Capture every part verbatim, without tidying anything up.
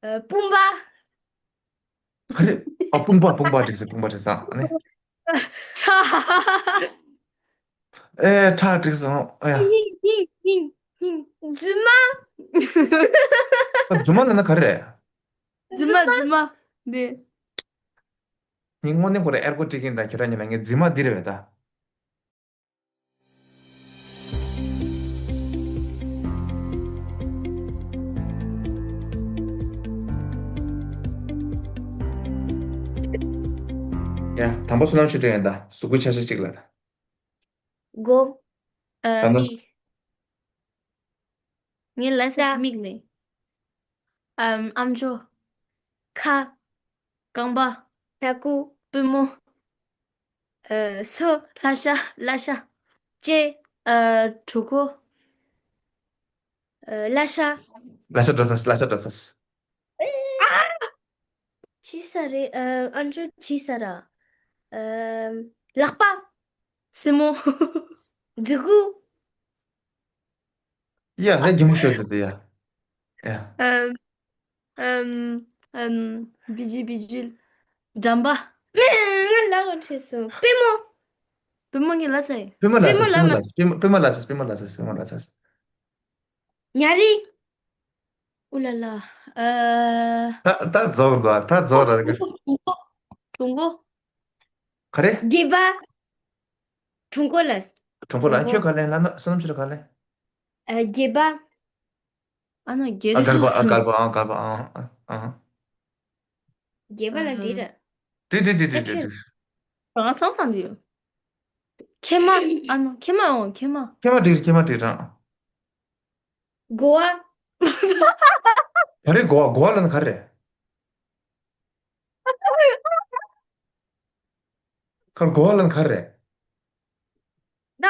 ཨ། དཔུང་པ། ཨ་རེ། ཨ། དཔུང་པ། དཔུང་པ་འགྲིག་སོང་། དཔུང་པ་འགྲིག་སོང་། ཨ་ནི། ཁྲག་ཨེ། ཁྲག་འགྲིག་སོང་། ཨ་ཡ། ཧིང་ཧིང་ཧིང་ཧིང་། རྫུན་མ། ཨ། རྫུན་མ་ལབ་ན་ག་རེ་རེད། རྫུན་མ། རྫུན་མ། འདི། ངས་དངོས་གནས་ཁོ་རང་ཨེར་པོ་སྤྲད་ཀྱིན་ད་ཁྱོད་རང་གཉིས་ལ། ངས་རྫུན་མ་འདི་རེད་པས་ད། ཡ། དང་པོ་བསོད་ནམས་ཆོས་སྒྲོན་ཡིན་ད། གཟུགས་པོའི་ཆ་ཤས་གཅིག་ལ་ད། མགོ། ཨ། ད་ནི། ལུས། ངའི་ལ་ས། སྐྲ། མིག་ལས། ཨམ། ཨམ་ཅོག་ཁ། རྐང་པ། སྣ་ཁུག་པུས་མོ། ཨ། སོ། ལྷ་ཤ། ལྷ་ཤ། ལྕེ། ཨ། གྲོད་ཁོག་ཨ། ལྷ་ཤ། ལྷ་ཤ་འགྲོ་ས། ལྷ་ཤ་འགྲོ་ས། ཨ། ཅི་ས་རེད། ཨ། ཨམ་ཅོག་ཅི་ས་ར། ཨ། ལག་པ། སེན་མོ། མཛུ་གུ། ཡ། ད་གད་མོ་ཤོར་འདུག་ད། ཡ། ཡ། ཨམ། ཨམ། ཨམ། བི་ཇི། བི་ཇི། འགྲམ་པ། ང་ལབ་པ་འཕྲད་སོང་། པུས་མོ། པུས་མོ་ངའི་ལ་ས་ཡིན། པུས་མོ་ལ་ས། པུས་མོ་ལ་ས། པུས་མོ་ལ་ས། པུས་མོ་ལ་ས། པུས་མོ་ལ་ས། ཉྭ་རིལ། ཨུ་ལ་ལ། ཨ། ད་ད་རྫོགས་འདུག་ད་རྫོགས་ར། གྲུང་པོ། གྲུང་པོ། གྲུང་པོ། ག་རེ། སྒལ་པ། གྲུང་པོ་ལ། གྲུང་པོ་ལ། གྲུང་པོ། ཁྱོད་ག་ལེན་ལ་ན། བསོད་ནམས་ཆོས་སྒྲོན་ག་ལེན། ཨ། སྒལ་པ། ཨ་ན་སྒལ། ཨ། སྒལ་པ། ཨ། སྒལ་པ། ཨ། སྒལ་པ། ཨ། ཨ། སྒལ་པ་ལ་འགྲིག་ར། འགྲིག་འགྲིག་འགྲིག་འགྲིག་འགྲིག་ང་སང་སང་འདི་ཡོད། མཁལ་མ། ཨ་ན་མཁལ་མ། འོ། མཁལ་མ། མཁལ་མ་འགྲིག་མཁལ་མ་འགྲིག་རང་། མགོ་བ། ག་རེ་མགོ་བ། མགོ་བ་ལབ་ན་ག་རེ་རེད། ག་རེ་མགོ་བ་ལབ་ན་ག་རེ་རེད། ན།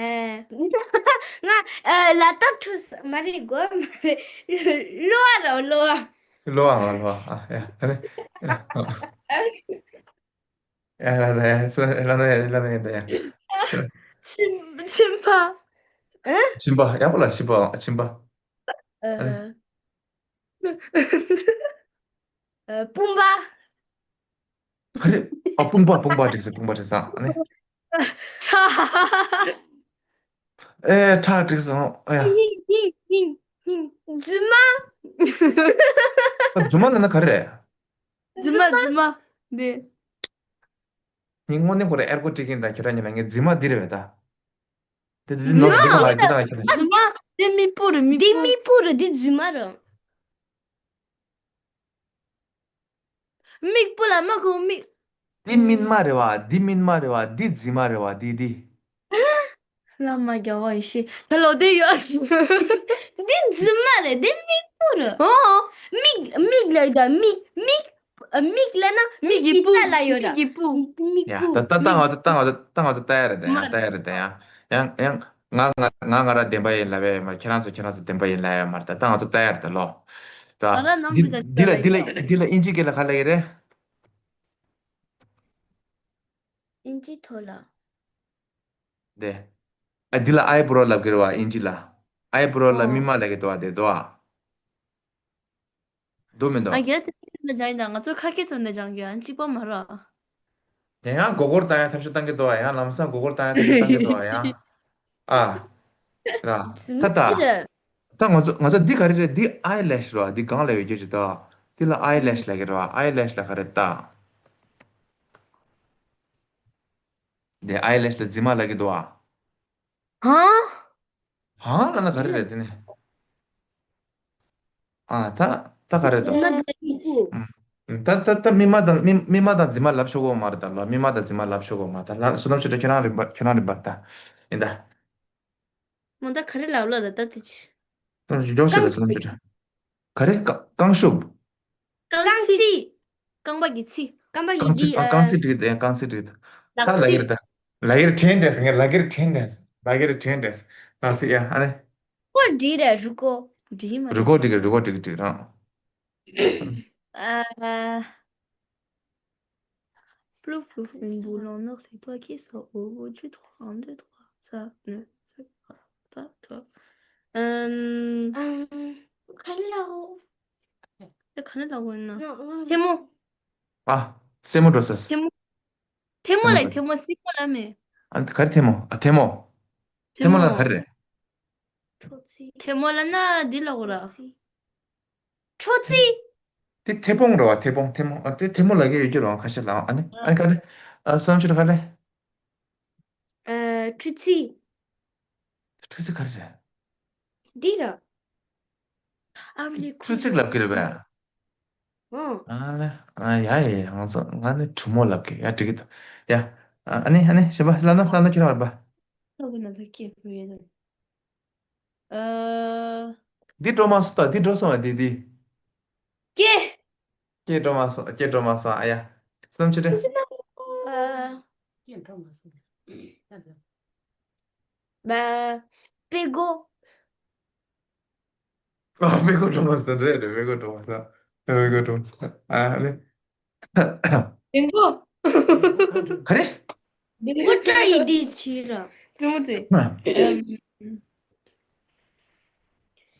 ཨེ། ང་། ཨེ། ལ་དྭགས་ཁྲོད་ས་མ་རེད། མགོ་བ་མ་རེད། གློ་བ་རེད། གློ་བ། གློ་བ། གློ་བ། ཨ། ཡ། ཨ་ནི། ཨ། ཡ། ལ་ལ་ཡ། སོ། ལ་ལ་ཡ། ལ་ལ་ཡ། ད་ཡ། མཆིན། མཆིན་པ། ཨ། མཆིན་པ། ཡག་པོ་ལ། མཆིན་པ། མཆིན་པ། ཨ། ཨ་ནི། ཨ། དཔུང་པ། ཨ་རེ། ཨ། དཔུང་པ། དཔུང་པ་འགྲིག་སོང་། དཔུང་པ་འགྲིག་སོང་། ཨ་ནི། ཁྲག་ཨེ། ཁྲག་འགྲིག་སོང་། ཨ་ཡ། ཧིང་ཧིང་ཧིང་ཧིང་། རྫུན་མ། ཨ། རྫུན་མ་ལབ་ན་ག་རེ་རེད། རྫུན་མ། རྫུན་མ། འདི། ངས་དངོས་གནས་ཁོ་རང་ཨེར་པོ་སྤྲད་ཀྱིན་ད་ཁྱོད་རང་གཉིས་ལ། ངས་རྫུན་མ་འདི་རེད་པས་ད། དེ་དེ་ནོར་འདི་ག་མ་རེད། འདི་ག་མ་རེད། རྫུན་མ། དེ་མིག་སྤུ་རེད། མིག་སྤུ། འདི་མིག་སྤུ་རེད། འདི་རྫུན་མ་རེད། མིག་སྤུ་ལ་མ་གོ་མིག་འདི་སྨིན་མ་རེད་པ། འདི་སྨིན་མ་རེད་པ། འདི་རྫུན་མ་རེད་པ། འདི་འདི། བླ་མ་རྒྱལ་བ་ཡེ་ཤེས། ད་ལོ་དེ་ཡོད། འདི་རྫུན་མ་རེད། འདི་མིག་སྤུ་རེད། ཨོ། མིག་མིག་ལ་ཡོད་ད། མིག་མིག་མིག་ལ་ན། མིག་གི་སྤུ། རྩ་ལ་ཡོད་ད། མིག་གི་སྤུ། མིག་ཡ། སྤུ། ད་ད་ད་ང་ཚོ། ད་ང་ཚོ། ད་ང་ཚོ་ལྟ་ཡ་རེད་ད། ཡང་ལྟ་ཡ་རེད་ད། ཡང་ཡང་ཡང་། ང་ང་ང་ང་རང་བདེན་པ་ཡིན་ལབ་ཡ་མ། ཁྱེད་རང་ཚོ་ཁྱེད་རང་ཚོ་བདེན་པ་ཡིན་ལབ་ཡ་མ་རེད་ད། ད་ང་ཚོ་ལྟ་ཡ་རེད་ད་ལོ། ད་ང་རང་ནང་འདི་མི་དང་འདི་ལ། འདི་ལ། འདི་ལ་དབྱིན་ཇི་སྐད་ལ་ག་ལབ་ཀྱི་རེད། དབྱིན་ཇི་ཐོག་ལ། དེ། ཨ། འདི་ལ་ཨའི་བྷོ་རོ་ལབ་ཀྱི་རེད་པ། དབྱིན་ཇི་ལ། ཨའི་བྷོ་རོ་ལ། ཨོ། སྨིན་མ་ལབ་ཀྱི་འདུག་པ། དེ་འདུག་པ། འདུག་མི་འདུག་ཨ། རྒྱ་དེ་ནས་སྦྱངས་ཡིན་ད། ང་ཚོ་ཁ་སྐད་ཐོག་ནས་སྦྱང་རྒྱུ་ཡང་གཅིག་པ་མ་རེད། ཡང་ཡང་མགོ་སྐོར་བཏང་ཡ་ཐབས་ཤེས་བཏང་གི་འདུག་པ། ཡང་ལམ་སང་མགོ་སྐོར་བཏང་ཡ་ཐབས་ཤེས་བཏང་གི་འདུག་པ། ཡང་། ཨ། ར། ད་ད། ད་ང་ཚོ། ང་ཚོ་འདི་ག་རེ་རེད། འདི་ཨའི་ལེ་ཤི་རེད་པ། འདི་སྒང་ལ་ཡོད་རྒྱུ་ཅིག་འདུག་དེ་ལ་ཨའི་ལེ་ཤི་ལབ་ཀྱི་རེད་པ། ཨའི་ལེ་ཤི་ལ་ག་རེ་ལྟ། དེ་ཨའི་ལེ་ཤི་ལ་རྫུན་མ་ལབ་ཀྱི་འདུག་པ། ཧ། ཧ་ལབ་ན་ག་རེ་རེད་དེ་ནི། ཨ། ད་ད་ག་རེ་འདུག་རྫུན་མ་དང་མིག་སྤུ། ཨུམ། ད་ད་ད་སྨིན་མ་དང་། སྨིན་སྨིན་མ་དང་རྫུན་མ་ལབ་ཆོག་གི་མ་རེད་ད་ལོ། སྨིན་མ་དང་རྫུན་མ་ལབ་ཆོག་གི་མ། ད་ལ་བསོད་ནམས་ཆོས་སྒྲོན་ཁྱོད་རང་རིམ་པ། ཁྱོད་རང་རིམ་པ་ད་ཡིན་ད། མོ་ད་ག་རེ་ལབ་ལ་ལ་ད་དེ་ཅི། ད་མགྱོགས་ཤོག་ལ། བསོད་ནམས་ཆོས་སྒྲོན། ག་རེ། རྐང་རྐང་ཤུབས། རྐང་ཚིགས། རྐང་པ་གི་ཚིགས། རྐང་པ་གི། རྐང་ཚིགས། ཨ། རྐང་ཚིགས་འགྲིག་དེ། རྐང་ཚིགས་འགྲིག་ད་ལག་ལབ་ཀྱི་རེད་ད། ལབ་ཀྱི་རེད། དྲན་འདྲ་སོང་། ངས་ལབ་ཀྱི་རེད། དྲན་འདྲ་སོང་། ལབ་ཀྱི་རེད། དྲན་འདྲ་སོང་། ལག་ཚིགས། ཡ། ཨ་ནི། སྒོར་འགྲིག་རེད། རུ་སྒོ། འགྲིག་མ་རུ་སྒོ་འགྲིག་གི་རེད། རུ་སྒོ་འགྲིག་གི་འགྲིག་རང་། ཨ། Plouf, plouf, une boule en or, c'est toi qui sors au bout du trou. Un, deux, trois, ça, ne, ça, pas toi. Euh, ཨམ། ག་རེ་ལབ། ག་རེ་ལབ་དགོས་ན། ཐལ་མོ། ཨ། སེན་མོ་འགྲོ་ས། ཐལ་མོ། ཐལ་མོ་སེན་མོ་ལ་འགྲོ་ས། ཐལ་མོ་སེན་མོ་ལ་མེད། ཨ། ག་རེ་ཐལ་མོ། ཨ། ཐལ་མོ། ཐལ་མོ་ལ་ག་རེ་རེད། ཐལ་མོ་ལ་ན་འདི་ལ་འོ་ར། ཁྲོ་ཚིག་དེ་ཐལ་བོང་རེད་བ། ཐལ་བོང་། ཐལ་མོ། ཨ། དེ་ཐལ་མོ་ལ་གི་ཡོད་ཀྱི་རེད་བ། ཁ་ཤས་ལ། ཨ་ནི། ཨ་ནི་ག་རེ། ཨ། བསམ་ཚུལ་ག་རེ། ཨ། ཁྲོ་ཚིག་ཁྲོ་ཚིག་ག་རེ་རེད། འདི་ར། ཨ་མ་ལི། ཁྲོ་ཚིག་ལབ་ཀྱི་རེད་པས། ཨོ། ཨ་ལེ། ཨ། ཡ་ཡ་ཡ། ང་ཚོ། ང་ནི་གྲུ་མོ་ལབ་ཀྱི། ཡ། འགྲིག་གི་འདུག། ཡ། ཨ་ནི། ཨ་ནི་གཞན་པ་ལབ་ན། ལབ་ན། ཁྱེད་རང་ལབ་པ། ལབ་ན་ད་སྐད་བུད་ཡོད། ཨ། འདི་འགྲོ་མ་སོང་ད། འདི་འགྲོ་སོང་བ། འདི། འདི། སྐེ། སྐེ་འགྲོ་མ་སོང་། སྐེ་འགྲོ་མ་སོང་། ཨ་ཡ། བསམ་ཚུལ་རེད། ཨ། སྐེ་འགྲོ་མ་སོང་། ད་ད། པད་གོ། ཨ། པད་གོ་འགྲོ་མ་སོང་། རེད་རེད། པད་གོ་འགྲོ་མ་སོང་། པད་གོ་འགྲོ་མ་སོང་། ཨ་ནི། བེང་གོ། ག་རེ། བེང་གོ་སྐྲ་ཡི་འདི་ཕྱི་ར། བཙུན་མོ་ཚེ།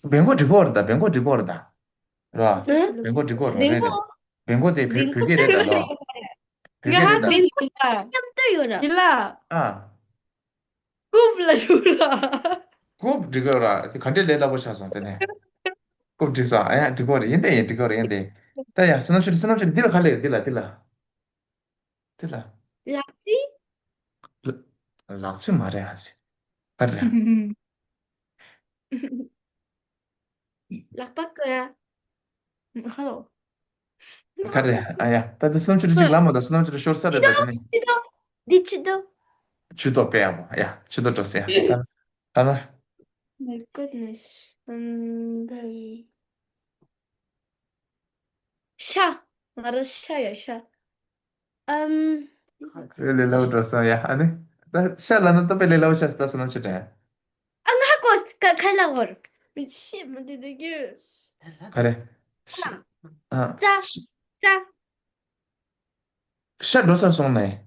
ཨ། བེང་གོ་འགྲིག་གོ་རེད་ད། བེང་གོ་འགྲིག་གོ་རེད་ད། ར། ཨ། བེང་གོ་འགྲིག་གོ་རེད། བེང་རེད་གོ། རེད། བེང་གོ་དེ་བོད། བེང་གོ་བོད་སྐད་རེད་ད་ལོ། བོད་སྐད་རེད་ད། བེང་གོ་མཉམ་དུ་ཡོད་ར། འདི་ལ། ཨ། རྐུབ་ལ་ཞུ་ལ། རྐུབ་འགྲིག་གོ་ར། དེ་ག་འདྲས་ལས་སླ་པོ་ཆགས་སོང་དེ་ནས། རྐུབ་འགྲིག་སོང་། ཨ་ཡ། འགྲིག་གོ་རེད། ཡིན་ཏེ་ཡིན། འགྲིག་གོ་རེད། ཡིན་ཏེ་ཡིན། ད་ཡ། བསོད་ནམས་ཆོས་སྒྲོན། བསོད་ནམས་ཆོས་སྒྲོན། འདི་ལ་ག་རེ་ལབ། འདི་ལ། འདི་ལ། ལག་རྩི། ལག་རྩི་མ་རེད། ཨ་ཙི། ག་རེ་རེད། ལག་པ་ཀ་ཡ། ཧ་ལོ། ག་རེ། ཨ་ཡ། ད་ལྟ་བསོད་ནམས་ཆོས་སྒྲོན་ཅིག་ལབ་མ་ད། བསོད་ནམས་ཆོས་སྒྲོན་ཤོར་ས་རེད་ད། དེ་ནི། འདི་ཆུ་ཏོ། ཆུ་ཏོ་དཔེ་ཡག་པོ། ཡ། ཆུ་ཏོ་འགྲོ་སོང་། ཡ། ད་ད་ལ། My goodness. ཨམ། ཤ། ང་རང་ཤ་ཡ། ཤ། ཨམ། དཔེ་ལས་སླ་པོ་འགྲོ་སོང་། ཡ། ཨ་ནི། ད་ཤ་ལབ་ན་ད་དཔེ་ལས་སླ་པོ་ཆགས་སོང་། ད་བསོད་ནམས་ཆོས་སྒྲོན། ཨ། ང་ཧ་གོ། ཀ་ཁ་ལ་བོར། ཤེས་མ་དེ་དེ་གི། ག་རེ། ཤ། ཨ། ཙ། ཤ། ཙ། ཤ་འགྲོ་ས་སོང་ནས།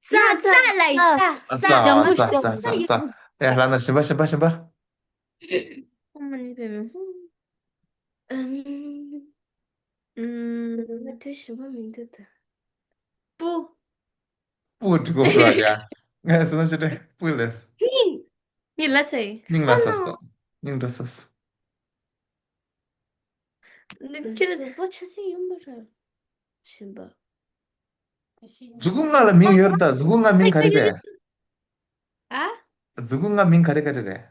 ཙ། ཙ་ལ་ཡི་ཙ། ཨ། ཙ། ཙ། ཨ། ཙ། ཙ། ཙ། ཡ། ལབ་ན། གཞན་པ། གཞན་པ། གཞན་པ། ཨ་མ་ནི་བེ་མེ། ཨམ། ཨམ། ང་དེ་ཞིམ་པོ་མི་འདུག་ད། སྤུ། སྤུ་འགྲིག་གོ་ར། ཡ། ངས་བསོད་ནམས་ཆོས་སྒྲོན་སྤུ་ལབ། སྙིང་། སྙིང་ལ་ཚེ། སྙིང་ལ་ཚ་སོ། སྙིང་འགྲོ་ས་སོ། ཁྱེད། གཟུགས་པོ་ཆ་ཚང་ཡོད་མ་རེད། གཞན་པ། མཛུ་གུ་ལྔ་ལ་མིང་ཡོད་རེད་ད། མཛུ་གུ་ལྔ་མིང་ག་རེ་རེད། ཨ། མཛུ་གུ་ལྔ་མིང་ག་རེ་ག་རེ་རེད།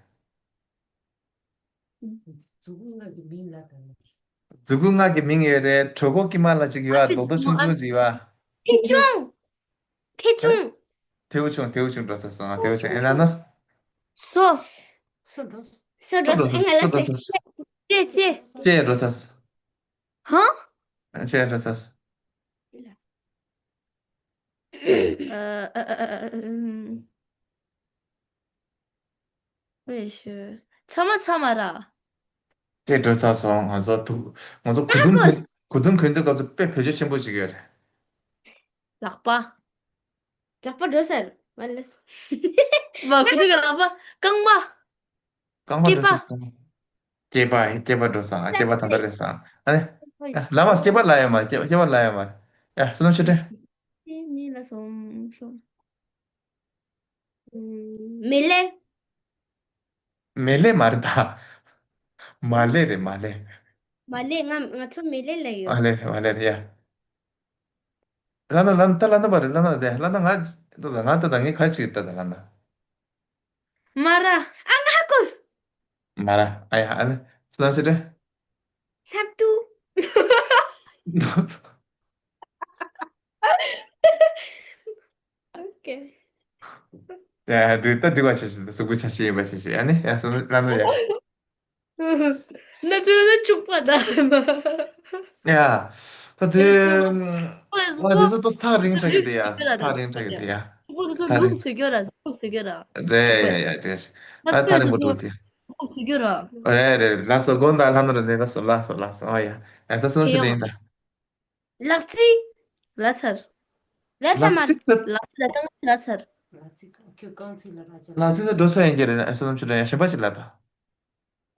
མཛུ་གུ་ལྔ་གི་མིང་ལ་ད། མཛུ་གུ་ལྔ་གི་མིང་ཡོད་རེད། གྲོད་ཁོག་དཀྱིལ་མ་ལ་ཅིག་ཡོད། ཨ། རྡོག་རྡོག་ཆུང་ཆུང་ཅིག་ཡོད། ཨ། ཐེའུ་ཆུང་། ཐེའུ་ཆུང་། ཐེའུ་ཆུང་འགྲོ་ས་སོང་། ཨ། ཐེའུ་ཆུང་། ཨེ་ལ་ནོ། སོ། སོ་འགྲོ་ས། སོ་འགྲོ་ས། སོ་འགྲོ་ས། ཨེ་ལ་ལ་སོ། ཅེ་ཅེ། ཅེ་འགྲོ་ས། ཧ། ཅེ་འགྲོ་ས། ཨ། ཨ། ཨ། ཨ། ཨ། ཨ། ཨེ་ཤོད། ཚ་མ་ཚ་མ་ར། དེ་འགྲོ་ཚར་སོང་། ང་ཚོ་ཐུག་ང་ཚོ་གོས་ཐུང་གོན། གོས་ཐུང་གོན་དུས་སྐབས་སུ་དཔེ་བེད་སྤྱོད་ཆེན་པོ་ཞིག་ཡོད་རེད། ལག་པ། ལག་པ་འགྲོ་ཟེར། མ་ལས། མ་གོས་ཐུང་གི་ལག་པ། རྐང་པ། རྐང་པ་འགྲོ་ཟེར། སྐེད་པ། སྐེད་པ། སྐེད་པ་འགྲོ་སོང་། ཨ། སྐེད་པ་ད་ལྟ་རེད་སོང་། ཨ་ནི། ཨ། ལབ་མ། སྐེད་པ་ལབ་ཡོད་མ་རེད། སྐེད་པ་ལབ་ཡོད་མ་རེད། ཡ། བསོད་ནམས་ཆོས་སྒྲོན། ནི་ལ་སོང་སོང་། མེ་ལེ། མེ་ལེ་མ་རེད་ད། མ་ལེ་རེད། མ་ལེ། མ་ལེ། ང་ང་ཚོ་མེ་ལེ་ལ་ཡོད། མ་ལེ་རེད། མ་ལེ་རེད། ཡ། ལ་ན་ལ་ན་ད་ལ་ན་པ་རེད། ལ་ན་དེ་ལ་ན་ང་ད་ད་ང་ད་ད་ངས་ག་ཅིག་ད་ད་ལ་ན། མ་ར། ཨ། ང་ཧ་གོ། མ་ར། ཨ་ཡ། ཨ་ནི། བསོད་ནམས་ཆོས་སྒྲོན། ལྷག་ཏུ། ཨོ་ཀེ། ཡ། འགྲིག་ད་འགྲིག་པ་བྱེད་ཤིག་གཟུགས་པོ་ཆ་ཤས་ཡིན་པ་བྱེད་ཤིག་ཨ་ནི། ཡ། སོ་ལ་ན་ཡ། ན་ཚོད་ན་ཚོད་བཅུག་པ་ད། ཡ། ད་དེ། ཨོ་ལེ། ང་དེ་ཚོ་ཏོ་ཐག་རིང་དྲགས་ཀྱི་དེ་ཡ། ཐག་རིང་དྲགས་ཀྱི་དེ་ཡ། ཐག་རིང་། ལུམ་བཟོ་རྒྱུ་ར། ལུམ་བཟོ་རྒྱུ་ར། རེད། ཡ་ཡ། དེ། ད་ཐག་རིང་པོ་འདུག་དེ། ལུམ་བཟོ་རྒྱུ་ར། རེད་རེད། ལགས་སོ། དགོངས་དག། ལྷ་ནོར་རེད། ལགས་སོ། ལགས་སོ། ལགས་སོ། ཨོ་ཡ། ཡ། ད་བསོད་ནམས་ཆོས་སྒྲོན་ཡིན་ད། ལག་རྩི། ལབ་ཚར། ལབ་ཚར་མ། ལག་རྩི་ད། ལག་རྩི་ལ་རྐང་རྩི་ལབ་ཚར། ལག་རྩི་ད་འགྲོ་ས་ཡིན་གྱི་རེད། ཨ། བསོད་ནམས་ཆོས་སྒྲོན། ཡ། གཞན་པ་ཅིག་ལབ་ད།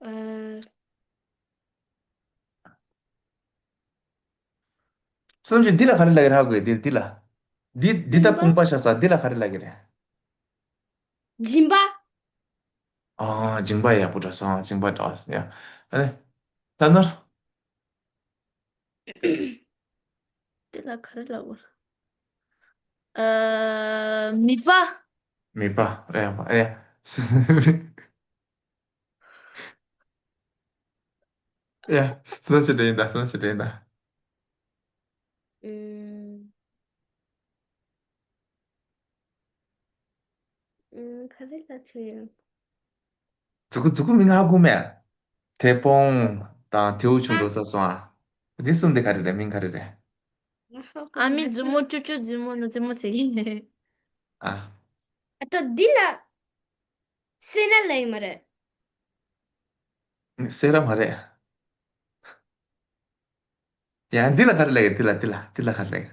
ཨ། བསམ་ཚུལ་འདི་ལ་ག་རེ་ལབ་ཀྱི་རེད། ཧ་གོ་ཡ། འདི་འདི་ལ། འདི་འདི་ལྟ་སྤུངས་པ་བཞག་ས་འདི་ལ་ག་རེ་ལབ་ཀྱི་རེད། སྦྱིན་པ། ཨ། སྦྱིན་པ་ཡག་པོ་འགྲོ་སོང་། སྦྱིན་པ་འགྲོ་ཡ། ཨ་ནི། ད་ནོར། དེ་ལ་ག་རེ་ལབ་དགོས། ཨ། མིད་པ། མིད་པ། ཨེ་ཡ། ཨེ་ཡ། ཡ། སུ་ཞིག་དྲན་ཡིན་ད། སུ་ཞིག་དྲན་ཡིན་ད། ཨུམ། ཨུམ། ག་རེ་ལབ་ཆོག་ཡོད། མཛུ་གུ་མཛུ་གུ་མིང་ཧ་གོ་མེད། ཐེ་པོང་དང་ཐེའུ་ཆུང་འགྲོ་ས་སོང་ཨ། འདི་གསུམ་དེ་ག་རེ་རེད། མིང་ག་རེ་རེད། ཨ་མའི་མཛུབ་མོ། ཅོ་ཅོ་མཛུབ་མོ། ནུ་མཛུབ་མོ་ཟེར་གྱི་ཡིན། ཨ། ཨ་ཏོ་འདི་ལ་སེ་ན་ལབ་ཡོད་མ་རེད། སེ་ར་མ་རེད། ཡ། འདི་ལ་ག་རེ་ལབ་ཡོད། འདི་ལ་འདི་ལ་འདི་ལ་ག་རེ་ལབ་ཡོད།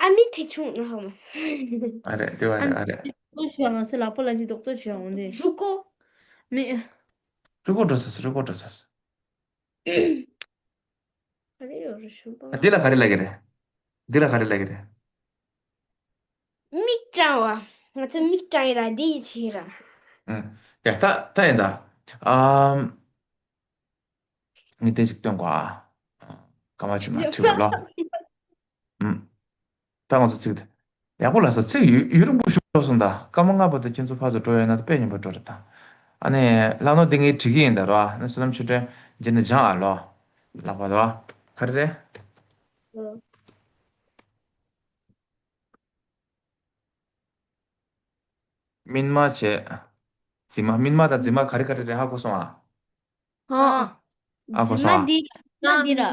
ཨ་མའི་ཐེ་ཆུང་ང་ཧ་མ་སོང་། ཨ་རེད། དེ་བ་རེད། ཨ་རེད། རྡོག་ཏོ་ཞུ་ང་ཚོ་ལག་པ་ལ་འདི་རྡོག་ཏོ་ཞུ་འོང་དེ། རུ་ཀོ། མི། རུ་ཀོ་འགྲོ་ས་སོ། རུ་ཀོ་འགྲོ་ས་སོ། ཨ་རེ་ཡོ་རུ་ཤུ་པ། འདི་ལ་ག་རེ་ལབ་ཀྱི་རེད། འདི་ལ་ག་རེ་ལབ་ཀྱི་རེད། མིག་སྐྲངས་པ། ང་ཚོ་མིག་སྐྲངས་ཡིན་ར་འདི་ཡིན་ཆེ་ར། ཨུམ། ཡ། ད་ད་ཡིན་ད། ཨམ། ངས་དེ་ཅིག་སྟོན་གོ་ཨ། སྐར་མ་གཅིག་མ་ཁྲིད་པ་ལོ། ཨུམ། ད་ང་ཚོ་ཚིག་དེ། ཡག་པོ་ལབ་ས། ཚིག་ཡུན་ཡུན་རིང་པོ་ཞིག་འགྲོ་སོང་ད། སྐར་མ་ལྔ་བར་དུ་ཁྱེད་ཚོ་ཕར་ཚུར་འགྲོ་ཡོད་ན་ད་དཔེ་སྙན་པོ་འགྲོ་རེད་ད། ཨ་ནི་ལྷག་ནོར་འདི་ངས་བྲིས་ཀྱི་ཡིན་ད་རོ། ཨ་ནི་བསོད་ནམས་ཆོས་སྒྲོན་རྗེས་ནས་སྦྱང་ཨ་ལོ། ལག་པ་དོ། ག་རེ་རེད། ཨོ། སྨིན་མ་བྱས། རྫི་མ། སྨིན་མ་དང་རྫི་མ་ག་རེ་ག་རེ་རེད། ཧ་གོ་སོང་ཨ། ཨ། ཨ། གོ་སོང་ཨ། རྫི་མ་འདི། རྫི་མ་འདི་ར།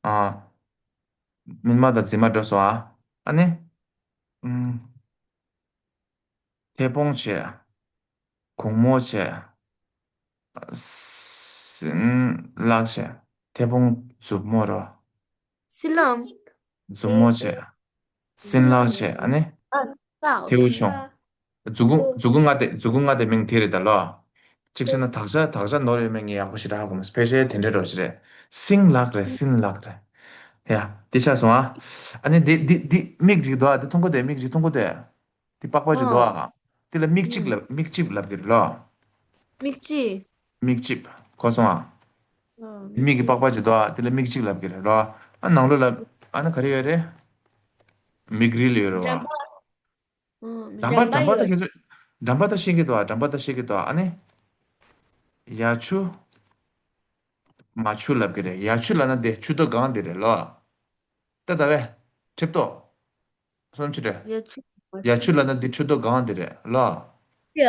ཨ། སྨིན་མ་དང་རྫི་མ་འགྲོ་སོང་ཨ། ཨ་ནི། ཨུམ། ཐེ་པོང་བྱས། གུང་མོ་བྱས། སྲིན་ལག་བྱས། ཐེ་པོང་མཛུབ་མོ་རོ། སྲིན་ལག་མཛུབ་མོ་བྱས། སྲིན་ལག་བྱས། ཨ་ནི། ཨ། ལག་ཐེའུ་ཆུང་། མཛུ་གུ་མཛུ་གུ་ལྔ་དེ། མཛུ་གུ་ལྔ་དེ་མིང་དེ་རེད་ད་ལོ། གཅིག་བྱས་ན་དག་ཆ་དག་ཆ་ནོར་ཡོད་མེད་ངས་ཡག་པོ་ཞེ་དྲག་ཧ་གོ་མ་སོང་། ཕལ་ཆེར་དེ་འདྲའི་རོ་ཞིག་རེད། སྲིན་ལག་རེད། སྲིན་ལག་རེད། ཡ། དེ་ཆགས་སོང་ཨ། ཨ་ནི་འདི་འདི་འདི་མིག་ཅིག་འདུག་ཨ། འདི་མཐོང་གོ་དེ། མིག་ཅིག་མཐོང་གོ་དེ། འདི་པགས་པ་ཅིག་འདུག་ཨ། འདི་ལ་མིག་ཅིབ་ལབ། མིག་ཅིབ་ལབ་ཀྱི་རེད་ལོ། མིག་ཅིབ། མིག་ཅིབ། གོ་སོང་ཨ། ཨ། མིག་གི་པགས་པ་ཅིག་འདུག་ཨ། འདི་ལ་མིག་ཅིབ་ལབ་ཀྱི་རེད་ལོ། ཨ། ནང་ལོགས་ལ་ཨ་ནི་ག་རེ་ཡོད་རེད། མིག་རིལ་ཡོད་རེད་བ། འགྲམ་པ། ཨ། འགྲམ་པ། འགྲམ་པ་ད་ཁྱེད་ཚོ། འགྲམ་པ་ད་ཤེས་ཀྱི་འདུག་ཨ། འགྲམ་པ་ད་ཤེས་ཀྱི་འདུག་ཨ། ཨ་ནི། ཡ་ཆུ། མ་ཆུ་ལབ་ཀྱི་རེད། ཡ་ཆུ་ལབ་ན་དེ་ཆུ་ཏོ་སྒང་དེ་རེད་ལོ། ད་ད་བས། ཁྲིབ་ཏོ། སོམ་ཆུ་རེད། ཡ་ཆུ། ཡ་ཆུ་ལབ་ན་དེ་ཆུ་ཏོ་སྒང་དེ་རེད་ལོ། ཡ།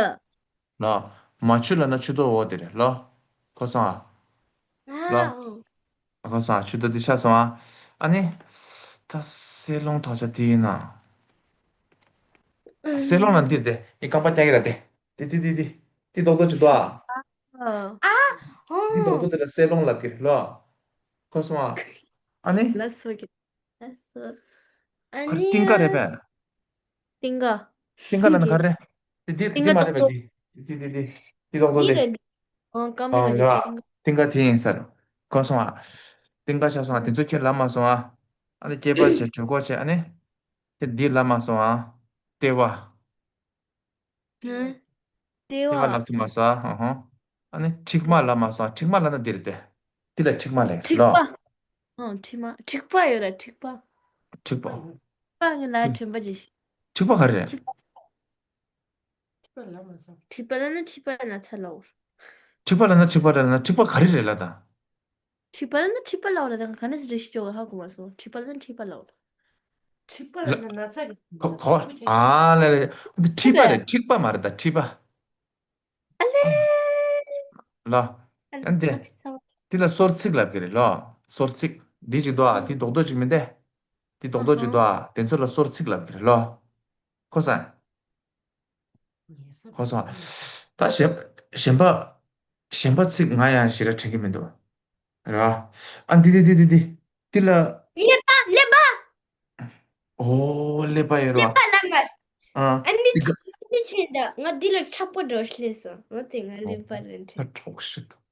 ལོ། མ་ཆུ་ལབ་ན་ཆུ་ཏོ་འོག་དེ་རེད་ལོ། གོ་སོང་ཨ། ལོ། ཨ། ཨོ། གོ་སོང་ཨ། ཆུ་ཏོ་དེ་ཆགས་སོང་ཨ། ཨ་ནི། ད་སེ་ལོང་དག་ཆ་དེ་ཡིན་ན། སེ་ལོང་ལ་འདི་དེ་ངས་རྐང་པ་བཀྱག་གི་ར་དེ། དེ་དེ་དེ་དེ། དེ་རྡོག་རྡོག་ཅིག་འདུག་ཨ། ཨ། ཨ། ཨོ། དེ་རྡོག་རྡོག་དེ་ལ་སེ་ལོང་ལབ་ཀྱི་རེད་ལོ། གོ་སོང་ཨ། ཨ་ནི། ལ་སོ་གི། ལ་སོ། ཨ་ཁར་ནི། ཏིང་ཀ་རེད་པས། ཏིང་ཀ། ཏིང་ཀ་ལབ་ན་ག་རེ། དེ་དེ་ཏིང་དེ་ཀ་མ་རེད་པས། ཏོག་ཏོག་དེ་དེ་དེ་དེ་དེ་རྡོག་རྡོག་དེ། འདི་རེད། ཨོ། ཀ་མེད་ཨ། ཀ་ཡ། ཏིང་ཀ། ཏིང་ཀ་དེ་ཡིན་ས་རེད། གོ་སོང་ཨ། ཏིང་ཀ་ཆགས་སོང་ཨ། དེ་ཚོ་ཁྱེད་ལབ་མ་སོང་ཨ། ཨ་ནི་སྐྱེས་པ་བྱས། གྲོད་ཁོག་བྱས། ཨ་ནི། དེ་འདི་ལབ་མ་སོང་ཨ། ལྟེ་བ། ལྟེ་བ། ལྟེ་བ་ལབ་ཐུབ་མ་སོང་ཨ། ཧ་ཧ། ཨ་ནི་མཁྲིག་མ་ལབ་མ་སོང་ཨ། མཁྲིག་མ་ལབ་ན་འདི་རེད་དེ། འདི་ལ་མཁྲིག་མ་ལབ་ཀྱི་རེད་ལོ། མཁྲིག་པ། ཨོ། མཁྲིག་མ། མཁྲིག་པ་ཡོད་ར། མཁྲིག་པ། མཁྲིག་པ། མཁྲིག་པ་ངས་ལབ་དྲན་པ་ཅིག་མཁྲིག་པ་ག་རེ་རེད། མཁྲིག་པ། མཁྲིག་པ་ལབ་ན་མཁྲིག་པ་ཡིན་ན་ཚ་ལབ། མཁྲིག་པ་ལབ་ན་མཁྲིག་པ་རེད་ལབ་ན། མཁྲིག་པ་ག་རེ་རེད་ལབ་དང་། མཁྲིག་པ་ལབ་ན་མཁྲིག་པ་ལབ་ར། ད་ག་ནས་རེ་ཞིག་སྐྱོ་ག་ཧ་གོ་མ་སོང་། མཁྲིག་པ་ལབ་ན་མཁྲིག་པ་ལབ། མཁྲིག་པ་ལབ་ན་ན་ཚ་གི། གོ་གོ། ཨ་ལེ་ལེ། འདི་མཁྲིས་པ་རེད། མཁྲིག་པ་མ་རེད་ད། མཁྲིས་པ། ཨ་ལེ། ལ། ཨ་ལེ། ཨ་འདི། ཨ་ཚེ་ཚ་བ། འདི་ལ་སོར་ཚིགས་ལབ་ཀྱི་རེད་ལོ། སོར་ཚིགས། འདི་ཅིག་འདུག་ཨ། འདི་རྡོག་རྡོག་ཅིག་མིན་ཏེ། འདི་རྡོག་རྡོག་ཅིག་འདུག་ཨ། དེ་ཚོ་ལ་སོར་ཚིགས་ལབ་ཀྱི་རེད་ལོ། གོ་སོང་། གོ་སོང་། ད་གཞན་གཞན་པ། གཞན་པ་ཚིག་ང་ཡང་ཞེ་དྲག་དྲན་གྱི་མི་འདུག་ར། ཨ་འདི་འདི་འདི་འདི་འདི། འདི་ལ། ཀླད་པ། ཀླད་པ། ཨོ། ཀླད་པ་ཡོད་ར། ཀླད་པ་ལབ་མ། ཨ། ཨ་ནི་འདི་ག་འདི་བྱས་ད་ང་འདི་ལ་མཁྲེགས་པོ་འགྲོ་སླེབས་སོང་། ང་དེ་ང་ཀླད་པ་ལ་མཁྲེགས། ཨ་གྲོགས་ཤིག་ཏུ།